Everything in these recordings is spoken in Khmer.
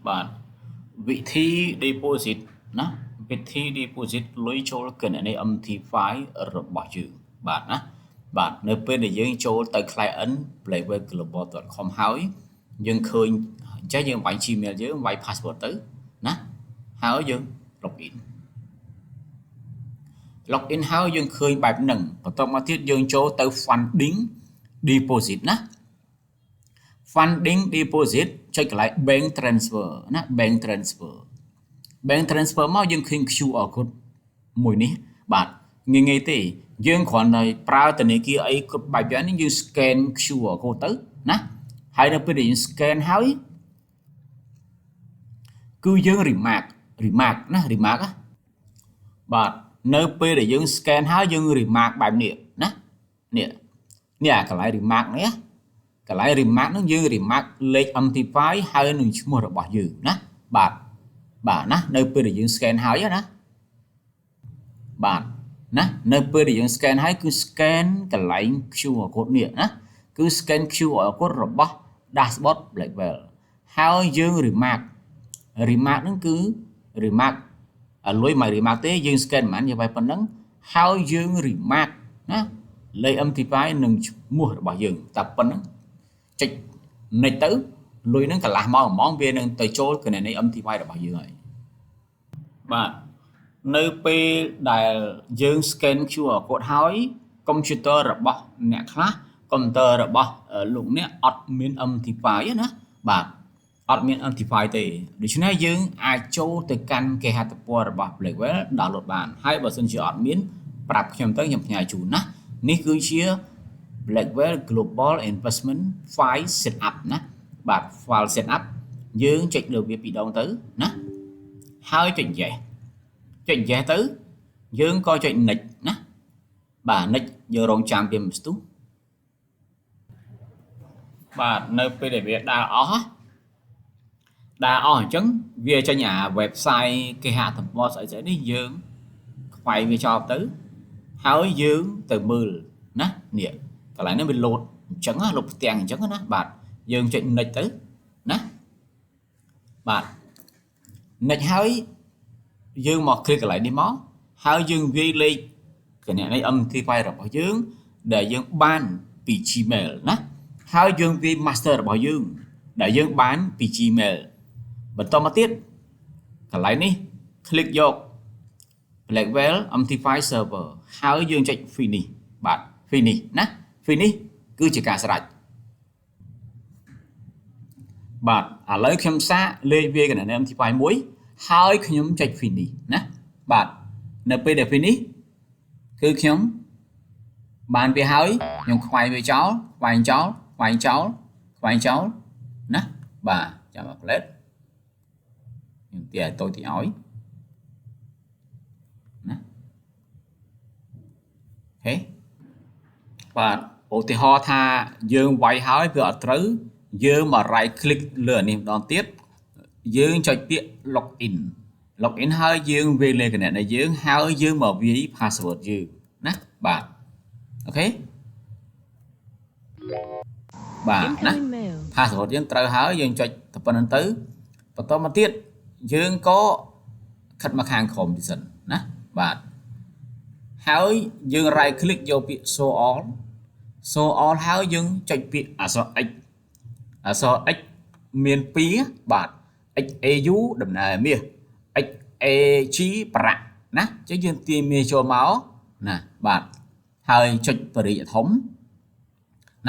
បាទវិធី deposit ណាវិធី deposit លុយចូលគណនី MT5 របស់យើងបាទណាបាទនៅពេលដែលយើងចូលទៅ client blackwellglobal.com ហើយយើងឃើញអញ្ចឹងយើងវាយ Gmail យើងវាយ password ទៅណាហើយយើង login login ហើយយើងឃើញបែបហ្នឹងបន្ទាប់មកទៀតយើងចូលទៅ funding deposit ណា funding deposit ចុចកន្លែង bank transfer ណា bank transfer bank transfer មកយើងឃើញ QR code មួយនេះបាទងាយងាយទេយើងគ្រាន់តែប្រើធនាគារអីគ្រប់បែបយ៉ាងនេះយើង scan QR code ទៅណាហើយនៅពេលដែលយើង scan ហើយគឺយើង remark remark ណា remark ណាបាទនៅពេលដែលយើង scan ហើយយើង remark បែបនេះណានេះនេះអាកន្លែង remark នេះកន្លែង remark ហ្នឹងយើង remark លេខ MT5 ហើយនឹងឈ្មោះរបស់យើងណាបាទបាទណានៅពេលដែលយើង scan ហើយណាបាទណានៅពេលដែលយើង scan ហើយគឺ scan កន្លែង QR code នេះណាគឺ scan QR code របស់ dashboard Blackwell ហើយយើង remark remark ហ្នឹងគឺ remark លុយមិន remark ទេយើង scan ប៉ុន្មានយើងវាយប៉ុណ្ណឹងហើយយើង remark ណាលេខ MT5 និងឈ្មោះរបស់យើងតែប៉ុណ្ណឹងចុច next ទៅលុយហ្នឹងកន្លះម៉ោងហ្មងវានឹងទៅចូលគណនី MT5 របស់យើងហើយបាទនៅពេលដែលយើង scan QR code ហើយកុំព្យូទ័ររបស់អ្នកខ្លះកុំព្យូទ័ររបស់លោកអ្នកអត់មាន MT5 ណាបាទអត់មាន MT5 ទេដូច្នេះយើងអាចចូលទៅកាន់គេហទំព័ររបស់ Blackwell download បានហើយបើសិនជាអត់មានប្រាប់ខ្ញុំទៅខ្ញុំផ្ញើជូនណានេះគឺជា Blackwell Global Investment File Setup ណាបាទ file setup យើងចុចលើវាពីរដងទៅណាហើយចុច yes ចុច yes ទៅយើងក៏ចុច next ណាបាទ next យើងរងចាំវាមួយស្ទុះបាទនៅពេលដែលវាដើរអស់ដើរអស់អញ្ចឹងវាចេញអា website គេហទំព័រស្អីស្អីនេះយើងខ្វាយវាចោលទៅហើយយើងទៅមើលណានេះកន្លែងនេះវាលោតអញ្ចឹងណាលោតផ្ទាំងអញ្ចឹងណាបាទយើងចុច next ទៅណាបាទ next ហើយយើងមក click កន្លែងនេះមកហើយយើងវាយលេខគណនី MT5 របស់យើងដែលយើងបានពី Gmail ណាហើយយើងវាយ master របស់យើងដែលយើងបានពី Gmail បន្តមកទៀតកន្លែងនេះ click យក Blackwell MT5 server ហើយយើងចុច finish បាទ finish ណា finish គឺជាការស្រេចបាទឥឡូវខ្ញុំសាកលេខវាយគណនី MT5 មួយហើយខ្ញុំចុច finish ណាបាទនៅពេលដែល finish គឺខ្ញុំបានវាហើយខ្ញុំខ្វាយវាចោលខ្វែងចោលខ្វែងចោលខ្វែងចោលណាបាទចាំមកផ្លែតខ្ញុំទាឲ្យតូចទីឲ្យណាOK បាទឧទាហរណ៍ថាយើងវាយហើយវាអត់ត្រូវយើងមក right click លើអានេះម្ដងទៀតយើងចុចពាក្យ login login ហើយយើងវាយលេខគណនីយើងហើយយើងមកវាយ password យើងណាបាទ OK បាទណា Incoming mail. Password យើងត្រូវហើយយើងចុចទៅប៉ុណ្្នឹងទៅបន្តមកទៀតយើងក៏ខិតមកខាងក្រោមទីសិនណាបាទហើយយើង right click យកពាក្យ show all show all ហើយយើងចុចពាក្យអក្សរ x អក្សរ x មាន2បាទ XAU តំណែងមាស XAG ប្រាក់ណាអញ្ចឹងយើងទាញមាសចូលមកណាបាទហើយចុចបរិយធំ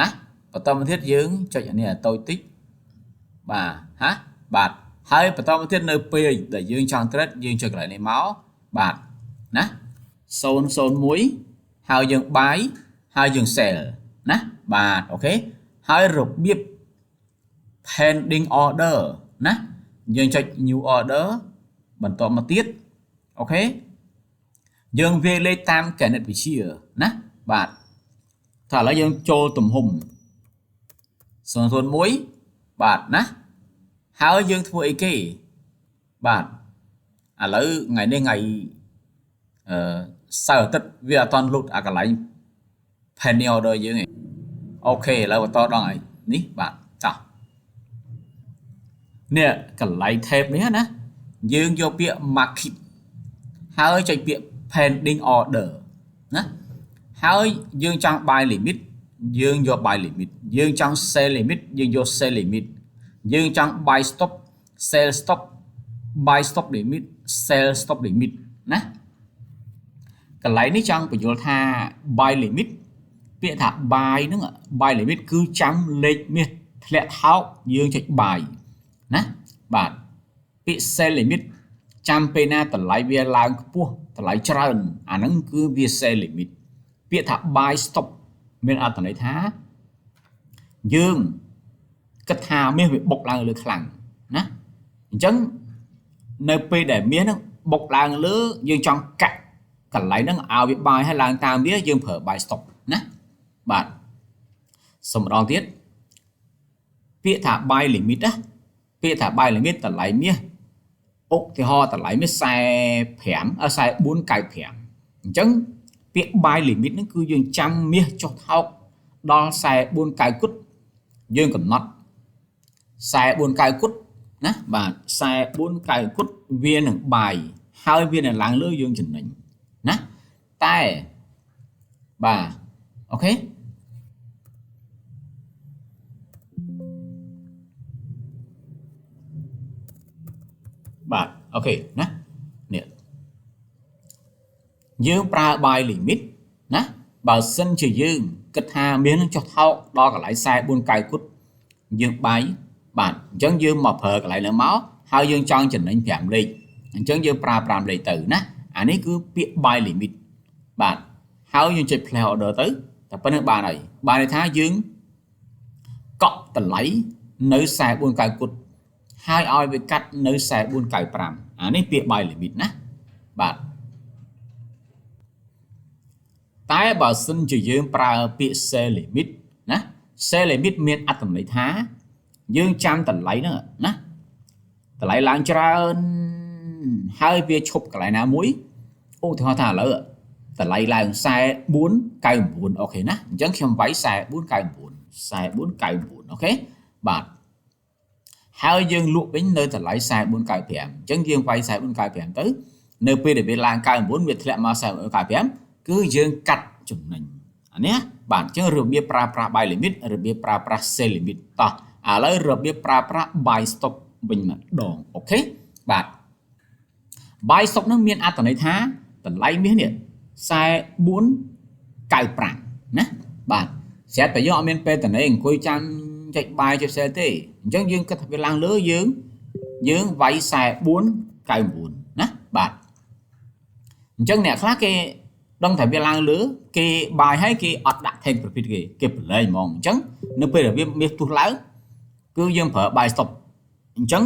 ណាបន្តមកទៀតយើងចុចអានេះឲ្យតូចតិចបាទហាបាទហើយបន្តមកទៀតនៅពេលដែលយើងចង់ trade យើងចុចកន្លែងនេះមកបាទណា001ហើយយើង buy ហើយយើង sell ណាបាទ OK ហើយរបៀប pending order ណាយើងចុច new order បន្តមកទៀត OK យើងវាយលេខតាមគណិតវិទ្យាណាបាទថាឥឡូវយើងចូលទំហំ001បាទណាហើយយើងធ្វើអីគេបាទឥឡូវថ្ងៃនេះថ្ងៃអឺសៅរ៍អាទិត្យវាអត់តន់លុតអាកន្លែង pending order យើងឯង OK ឥឡូវបន្តដល់ហើយនេះបាទតោះ នេះកន្លែង tab នេះណាយើងយកពាក្យ market ហើយចុចពាក្យ pending order ណាហើយយើងចង់ buy limit យើងយក buy limit យើងចង់ sell limit យើងយក sell limit យើងចង់ buy stop, sell stop, buy stop limit, sell stop limit ណាកន្លែងនេះចង់បញ្យល់ថា buy limit ពាក្យថា buy ហ្នឹង buy limit គឺចាំលេខមាសធ្លាក់ថោកយើងចុច buy ណាបាទពាក្យ sell limit ចាំពេលណាតម្លៃវាឡើងខ្ពស់តម្លៃច្រើនអាហ្នឹងគឺវា sell limit ពាក្យថា buy stop មានអត្ថន័យថាយើងគិតថាមាសវាបុកឡើងលើខ្លាំងណាអញ្ចឹងនៅពេលដែលមាសហ្នឹងបុកឡើងលើយើងចង់កាក់កន្លែងហ្នឹងឲ្យវា buy ឲ្យឡើងតាមវាយើងប្រើ buy stop ណាបាទសំម្ដងទៀតពាក្យថា buy limit ណាពាក្យថា buy limit តម្លៃមាសឧទាហរណ៍តម្លៃមាស45 44.95អញ្ចឹងពាក្យ buy limit ហ្នឹងគឺយើងចាំមាសចុះថោកដល់44.9គុតយើងកំណត់44.9គុតណាបាទ44.9គុតវានឹង buy ហើយវានឹងឡើងលើយើងចំណេញណាតែបាទ OK បាទ OK ណានេះយើងប្រើ buy limit ណាបើសិនជាយើងគិតថាមាននឹងចុះថោកដល់កន្លែង44.9គុតយើង buy បាទអញ្ចឹងយើងមកប្រើកន្លែងហ្នឹងមកហើយយើងចង់ចំណេញ5លេខអញ្ចឹងយើងប្រើ5លេខទៅណាអានេះគឺពាក្យ buy limit បាទហើយយើងចុច place order ទៅតែប៉ុណ្្នឹងបានហើយបានន័យថាយើងកក់តម្លៃនៅ44.9គុតហើយឲ្យវាកាត់នៅ44.95អានេះពាក្យ buy limit ណាបាទតែបើសិនជាយើងប្រើពាក្យ sell limit ណា sell limit មានអត្ថន័យថាយើងចាំតម្លៃហ្នឹងណាតម្លៃឡើងច្រើនហើយវាឈប់កន្លែងណាមួយឧទាហរណ៍ថាឥឡូវតម្លៃឡើង44.99 OK ណាអញ្ចឹងខ្ញុំវាយ44.99 44.99 OK បាទហើយយើងលក់វិញនៅតម្លៃ44.95អញ្ចឹងយើងវាយ44.95ទៅនៅពេលដែលវាឡើង99វាធ្លាក់មក44.95គឺយើងកាត់ចំណេញអានេះបាទអញ្ចឹងរបៀបប្រើប្រាស់ buy limit របៀបប្រើប្រាស់ sell limit តោះឥឡូវរបៀបប្រើប្រាស់ buy stop វិញម្ដង OK បាទ buy stop នឹងមានអត្ថន័យថាតម្លៃមាសនេះ44.95ណាបាទស្រាប់តែយើងអត់មានពេលតនេអង្គុយចាំចុច buy ចុច sell ទេអញ្ចឹងយើងគិតថាវាឡើងលើយើងយើងវាយ44.99ណាបាទអញ្ចឹងអ្នកខ្លះគេដឹងថាវាឡើងលើគេ buy ហើយគេអត់ដាក់ take profit គេគេប្រឡែងហ្មងអញ្ចឹងនៅពេលដែលវាមាសទុះឡើងគឺយើងប្រើ buy stop អញ្ចឹង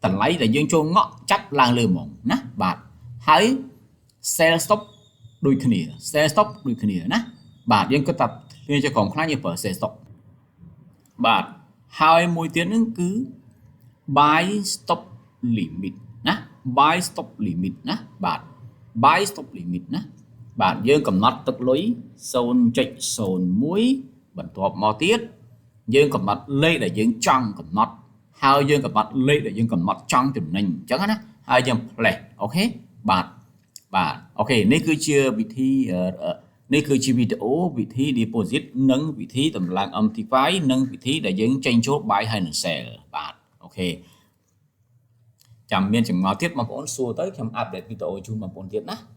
តម្លៃដែលយើងចូលងក់ចាប់ឡើងលើហ្មងណាបាទហើយ sell stop ដូចគ្នា sell stop ដូចគ្នាណាបាទយើងគិតថាគ្នាជាក្រុមខ្លះយើងប្រើ sell stop បាទហើយមួយទៀតហ្នឹងគឺ buy stop limit ណា buy stop limit ណាបាទ buy stop limit ណាបាទយើងកំណត់ទឹកលុយ0.01បន្ទាប់មកទៀតយើងកំណត់លេខដែលយើងចង់កំណត់ហើយយើងកំណត់លេខដែលយើងកំណត់ចង់ចំណេញអញ្ចឹងណាហើយយើង place OK បាទបាទ OK នេះគឺជាវិធីនេះគឺជាវីដេអូវិធី deposit និងវិធីតម្លើង MT5 និងវិធីដែលយើងចេញចូល buy ហើយនិង sell បាទ OK ចាំមានចម្ងល់ទៀតបងប្អូនសួរទៅខ្ញុំ update វីដេអូជូនបងប្អូនទៀតណា។